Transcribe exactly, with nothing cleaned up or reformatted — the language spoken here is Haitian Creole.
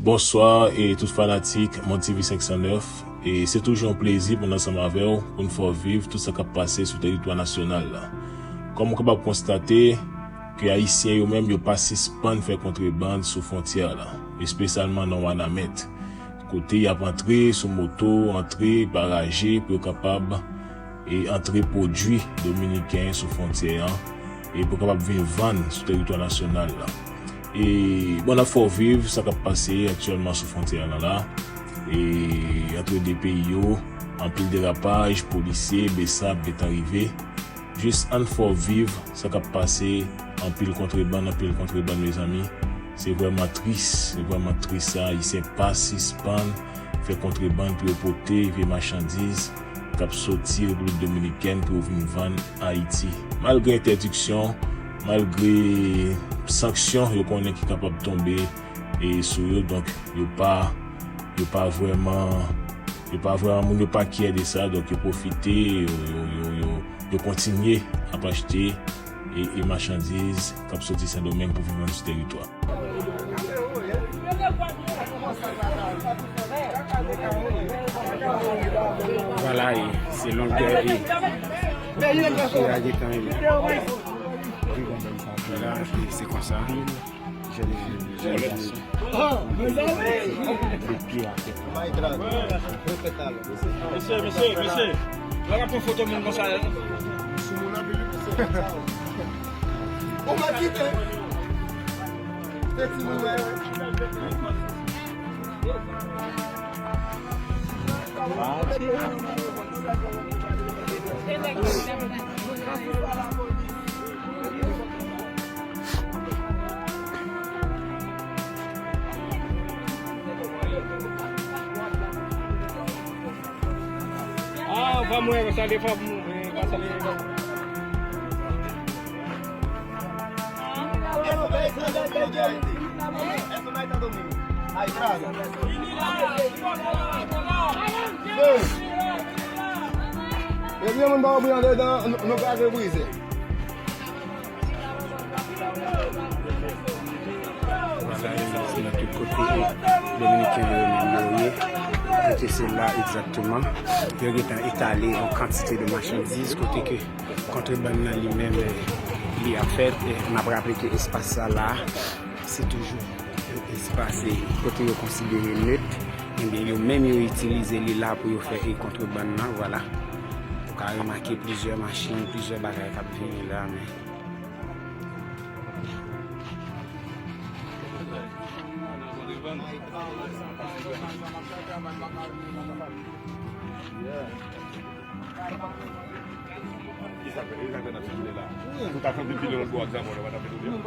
Bonswa e tout fanatik Mon T V senk san nèf. E se toujou yon plezi pou n ansanm avè w pou n fè w viv tout sa k ap pase sou teritwa nasyonal la. Kòm ou kapab konstate ke Ayisyen yo menm yo pa sispann fè kontrebann sou fwontyè la, espesyalman nan Wanament. Kote y ap antre sou moto, antre pa raje pou yo kapab e antre pwodui dominiken sou fwontyè an e pou kapab vin vann sou teritwa nasyonal la. E bon, n ap fè w viv sa k ap pase aktyèlman sou fwontyè an la. E antre de peyi yo, anpil derapaj, polisye, besap gentan rive. Jis ann fè w viv sa k ap pase, anpil kontrebann, anpil kontrebann, mezanmi. Se vrèman tris, se vrèman tris sa. Ayisyen pa sispann fè kontrebann pou yo pote vye machandiz k ap soti Repiblik Dominikèn pou yo vin vann Ayiti. Malgre entèdiksyon, malgre sanksyon yo konnen ki kapab tonbe e sou yo, donk yo pa, yo pa vrèman, yo pa vrèman, moun yo pa kyè de sa, donk yo pwofite, yo, yo, yo, yo, yo kontinye ap achte e, e machandiz k ap soti Sendomeng pou vin vann sou teritwa. Vwala, e se longè e mache a gentan e. Vwala, e se konsa. Jèn fi, jèn gason. Met pye atè. Mesye, mesye, mesye. Lè w ap pran foto moun konsa, sou moun anpil. Ou pa kite. Se ti moun, wè. Ah, pa mwen, sa li pa pou mwen, pa sa li. Ebyen, moun pa oubli andedan, nou kraze brize. Vwala, e se nan tout kote Dominiken yo menm yo ye. Kote se la egzakteman yo gentan etale yon kantite de machandiz, kote ke kontrebann nan li menm, eh, li ap fèt. Eh, n ap raple ke espas sa la, se toujou yon espas, eh, kote yo konsidere net. Ebyen, yo menm yo itilize li la pou yo fè, eh, kontrebann nan, vwala. Ou ka remake plizyè machin, plizyè bagay k ap vini la, men Kisa fè, kisa fè n ap fè jounen la? Nou ta kanpe pi lwen lòt bò ak Zamò, nou pa t ap fè jounen.